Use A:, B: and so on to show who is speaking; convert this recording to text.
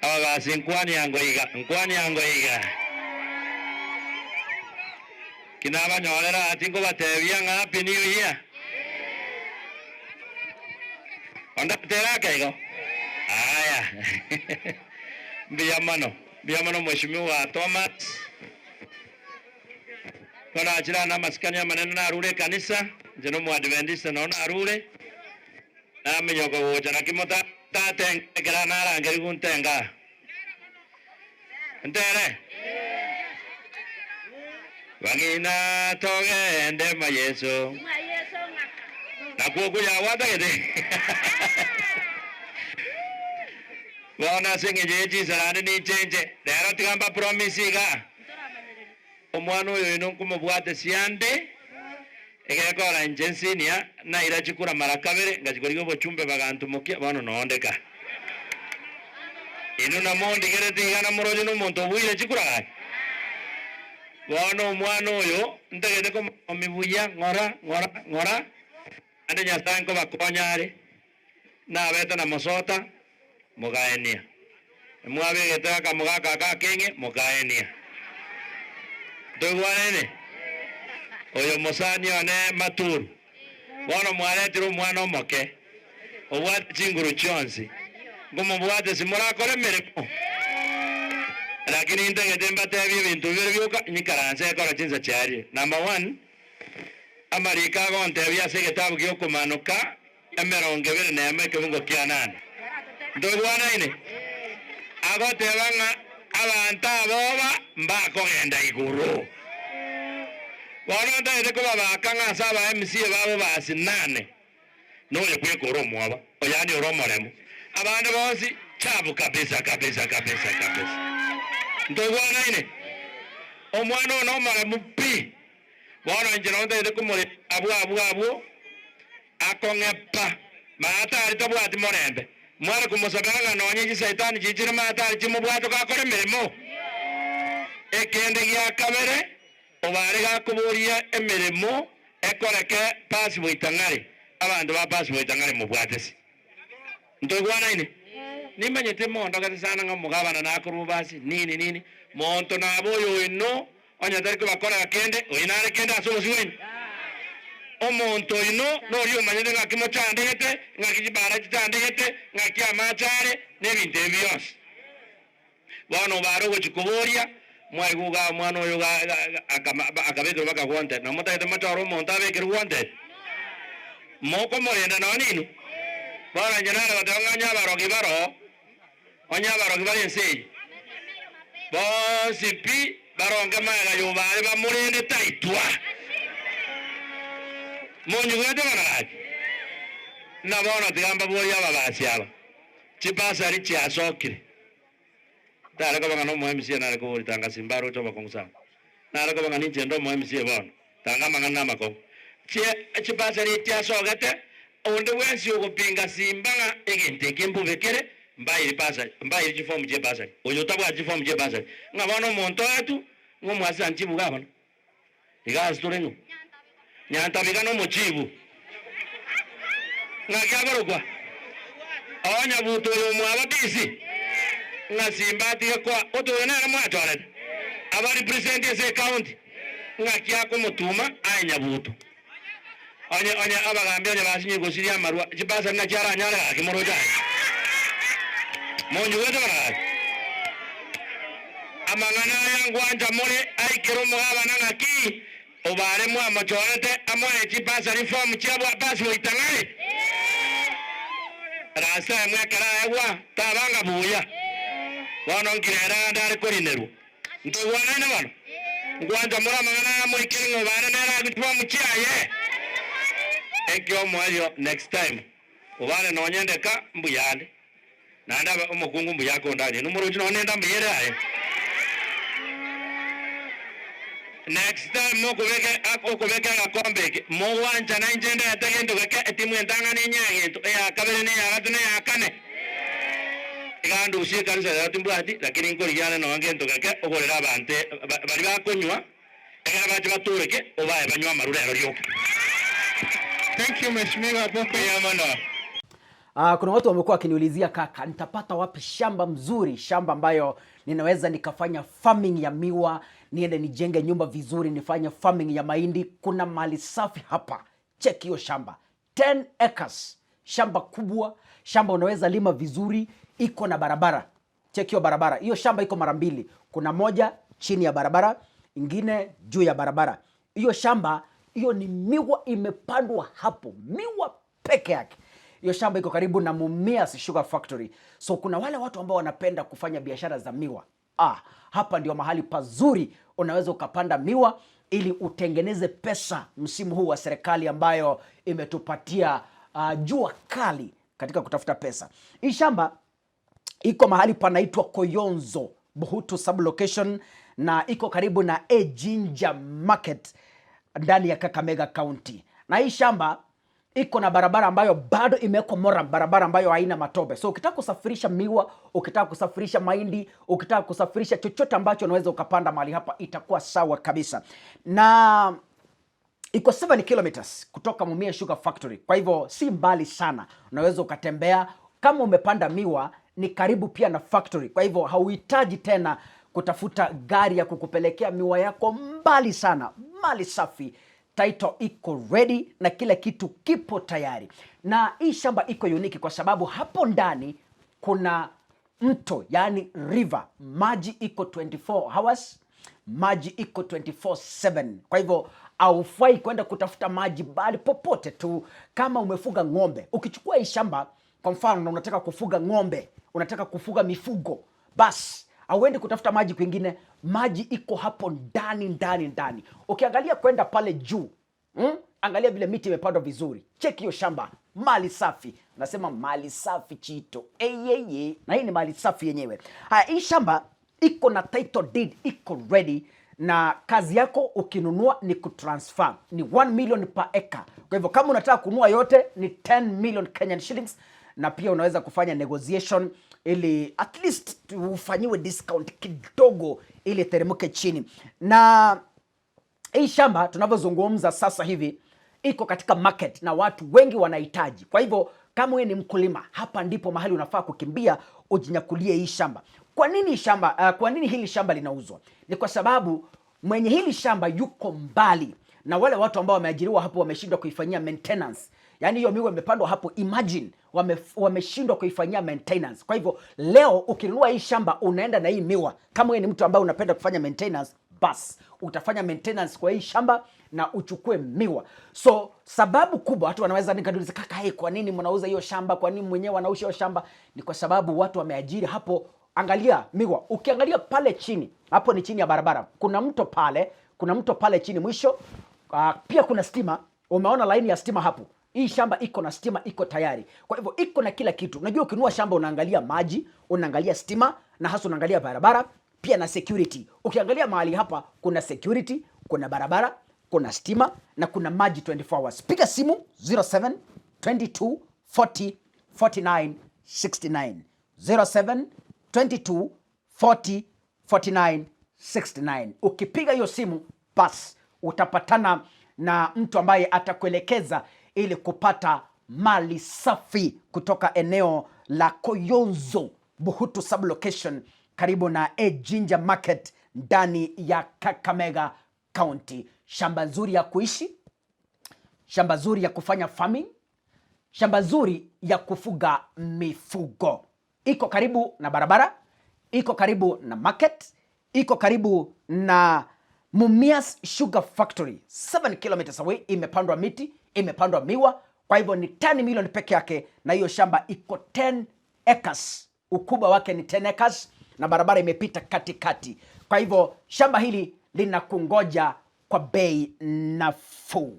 A: Ababasi nkwani ango iga, nkwani ango iga. Ki nabanyorera aa tinkobatebia ng'a happy new year? Onde atere ake igo? Aya. Mbuya mono, mbuya mono Mheshimiwa Thomas. Bono achire aa namasikani amanene narure ekanisa, inche nomoadventista nao narure. Naminyoka gocha naki motatenga ekero narangerigwe ntenga aa. Ntere? Bang'ina togende mwa Yeso. Nakwo okuya gwatagete? Bono ase engencho ye chinsarani ninchenche. Rero tiga mbapromise iga. Omwana oyo oino nkomobwate siande, egekora inche nsinia, naira chikura mara kabere, ngachia korigia obochumbe bagantumokia, bono noondeka. Inwe namondigerete iga namoroche nomonto obuire chikura gaki? Bono omwana oyo ntagete komosomi buya ng'ora ng'ora ng'ora, naende Nyasae nkobakonya are, nabete na mosota, mogaenia. Mwabegete akamogaka aka akeng'e, mokaenia. Ntoigwanene? Oyo mosani one Maturu, bono mwaretire omwana omoke, obwate chinguru chionsi, nkomobwate simorakore emeremo? Lakini ntagete mbatebie ebinto bibere bioka, nyikaranse ekero chinsa chiarire. Number one, amariko agontebia ase egetabu gi'okomanoka emerongo ebere nemo ekebungo kia nane. Ntoigwanaine? Agoteba ng'a abanto aboba mbakogenda igoro. Bono ntagete kobabaka ng'a ase aba MCA babo basinane noyo bweka ore omwoba, yaani ore omoremu. Abande bonsi chabu kabisa kabisa kabisa kabisa. Ntoigwanaine? Omwana one omoremu pi. Bono inche nabo ntagete komorenda abwo abwo abwo akong'epa. Maata aria tabwati morembe. Mware komosabera ng'a nonye chisaitani chiichire maata aria chimobwate gakora emeremo. Ekende gia kabere, obare gakoboria emeremo ekoreke pasi boitang'are, abanto ba pasi boitang'are mobwatesi. Ntoigwanaine? Nimanyete mondogete sana ng'a omogabana nakorwa bobasi, nini nini, monto nabe oyo oino Onye tari kobakorera kende, oyio nare kende ase obosio bwaino? Omonto oino noria omanyete ng'aki mochandegete, ng'aki chibaara chichandegete, ng'aki amache are, na ebinto ebi bionsi. Bono obare ogochia koboria, mwaigwa igaa omwana oyo igaa akabekerwa mpaka wanted, na motagete mochore omonto abekerwe wanted? Mokomorenda nonya ninwe? Bono inche nare goteba ng'a onye abarogi baroo, Onye abarogi bare ense eye bonsi pi baronge magega y'obaare bamorende taitwa. Monyigwete bono gaki? Na bono tiga mbaborie ababasi aba, chibasari chiasokire. Tare koba ng'a nomo MCA nare koboria tanga simba aroche obokong'u sana. Nare koba ng'a ninche nde omo MCA bono, tanga amang'ana namakong'u. Chibasari echiasogete, onde bwensi ogopinga simba ng'a egento eke mbobe kere, mbaire basari, mbaire chifomu chie basari. Oyo otabwati chifomu chie basari, ng'a bono omonto oetu, ng'a omwasani chibuga bono. Iga ase tore ng'o? Nyantabiga nomochibu. Ng'aki akorokwa? Oo Nyabuto oyo omwabo DC. Ng'a Simba atige koa oto oyo nere mwachorete aba represent ase ecounty. Ng'aki akomotuma aye Nyabuto. Onye onye abagambi onye basinyire gosiria amarwa chibasari naki aranyare gaki moroche aye. Monyigwete bono gaki? Amang'ana aya ngwancha more aikere omogabana ng'aki obare mwamochorete amoe chibasari form chia basi goitang'are? Last time ekero aegwa tabanga buya. Bono nkirere ande are korinerwa. Ntoigwanaine bono? Ngwancha more amang'ana aya moikere ng'a obare nere agwe chifomu chiaye? Ekiomoerio next time obare nonye ndeka mbuya ande. Naende abe omokungu mbuya akondageria. Inwe moroche nonya nenda mbuya ere aye. Next time mokobeka okobeka egakombe eke, mogwanchana inche ndete gento geke, etimu entang'ani inye egento, eya kabere na eya gatato na eya kane. Iga ndusie ekanisa rero timbwati, lakini nkorigia are nonya gento geke ogorere abanto baria bakonywa, ekero bache batoreke, obae banywe amarwa rero rioka.
B: Thank you Mheshimiwa Boko.
A: Mbuya mono.
B: Uh, kuna watu wamekuwa wakiniulizia kaka, nitapata wapi shamba mzuri, shamba ambayo ninaweza nikafanya farming ya miwa, niende nijenge nyumba vizuri, nifanye farming ya mahindi. Kuna mali safi hapa, check hiyo shamba 10 acres, shamba kubwa, shamba unaweza lima vizuri, iko na barabara. Check hiyo barabara, hiyo shamba iko mara mbili, kuna moja chini ya barabara, ingine juu ya barabara. Hiyo shamba hiyo ni miwa imepandwa hapo, miwa peke yake. Hiyo shamba iko karibu na Mumias Sugar Factory. So kuna wale watu ambao wanapenda kufanya biashara za miwa. Ah, hapa ndio mahali pazuri unaweza ukapanda miwa ili utengeneze pesa msimu huu wa serikali ambayo imetupatia jua kali katika kutafuta pesa. Hii shamba iko mahali panaitwa Koyonzo Buhutu sublocation na iko karibu na Ejinja Market ndani ya Kakamega County. Na hii shamba iko na barabara ambayo bado imewekwa moram, barabara ambayo haina matope. So ukitaka kusafirisha miwa, ukitaka kusafirisha mahindi, ukitaka kusafirisha chochote ambacho unaweza ukapanda mahali hapa, itakuwa sawa kabisa. Na iko 7 kilometers kutoka Mumia Sugar Factory, kwa hivyo si mbali sana, unaweza ukatembea. Kama umepanda miwa ni karibu pia na factory, kwa hivyo hauhitaji tena kutafuta gari ya kukupelekea miwa yako mbali sana. Mali safi, title iko ready na kila kitu kipo tayari. Na hii shamba iko unique kwa sababu hapo ndani kuna mto, yani river, maji iko 24 hours, maji iko 24/7. Kwa hivyo haufai kwenda kutafuta maji bali popote tu. Kama umefuga ng'ombe, ukichukua hii shamba kwa mfano, na unataka kufuga ng'ombe, unataka kufuga mifugo, basi hauendi kutafuta maji kwingine, maji iko hapo ndani ndani ndani. Ukiangalia kwenda pale juu, Angalia vile miti imepandwa vizuri, cheki hiyo shamba, mali safi. Nasema mali safi chito, eyeye, na hii ni mali safi yenyewe. Haya, hii shamba iko na title deed, iko ready na kazi yako ukinunua ni kutransfer, ni 1 million per acre. Kwa hivyo kama unataka kununua yote ni 10 million Kenyan shillings, na pia unaweza kufanya negotiation ili at least ufanyiwe discount kidogo ili teremke chini. Na hii shamba tunavyozungumza sasa hivi iko katika market na watu wengi wanahitaji. Kwa hivyo kama wewe ni mkulima, hapa ndipo mahali unafaa kukimbia ujinyakulie hii shamba. Kwa nini shamba, kwa nini hili shamba linauzwa? Ni kwa sababu mwenye hili shamba yuko mbali na wale watu ambao wameajiriwa hapo wameshindwa kuifanyia maintenance. Yaani hiyo miwa imepandwa hapo, imagine wameshindwa kuifanyia maintenance. Kwa hivyo leo ukinunua hii shamba unaenda na hii miwa, kama wewe ni mtu ambaye unapenda kufanya maintenance, bas utafanya maintenance kwa hii shamba na uchukue miwa. So sababu kubwa watu wanaweza nikauliza, kaka, hey, kwa nini mnauza hiyo shamba? Kwa nini mwenyewe wanauza hiyo shamba? Ni kwa sababu watu wameajiri hapo. Angalia miwa, ukiangalia pale chini, hapo ni chini ya barabara, kuna mto pale, kuna mto pale chini mwisho. Pia kuna stima, umeona laini ya stima hapo. Hii shamba iko na stima, iko tayari. Kwa hivyo iko na kila kitu. Unajua ukinunua shamba unaangalia maji, unaangalia stima na hasa unaangalia barabara pia na security. Ukiangalia mahali hapa kuna security, kuna barabara, kuna stima na kuna maji 24 hours. Piga simu 07 22 40 49 69. 07 22 40 49 69. Ukipiga hiyo simu bas utapatana na mtu ambaye atakuelekeza ili kupata mali safi kutoka eneo la Koyonzo Buhutu sublocation karibu na Ejinja Market ndani ya Kakamega County. Shamba nzuri ya kuishi, shamba nzuri ya kufanya farming, shamba nzuri ya kufuga mifugo. Iko karibu na barabara, iko karibu na market, iko karibu na Mumias Sugar Factory 7 kilometers away. Imepandwa miti, imepandwa miwa, kwa hivyo ni 10 million peke yake, na hiyo shamba iko 10 acres, ukubwa wake ni 10 acres na barabara imepita katikati. Kwa hivyo shamba hili linakungoja kwa bei nafuu.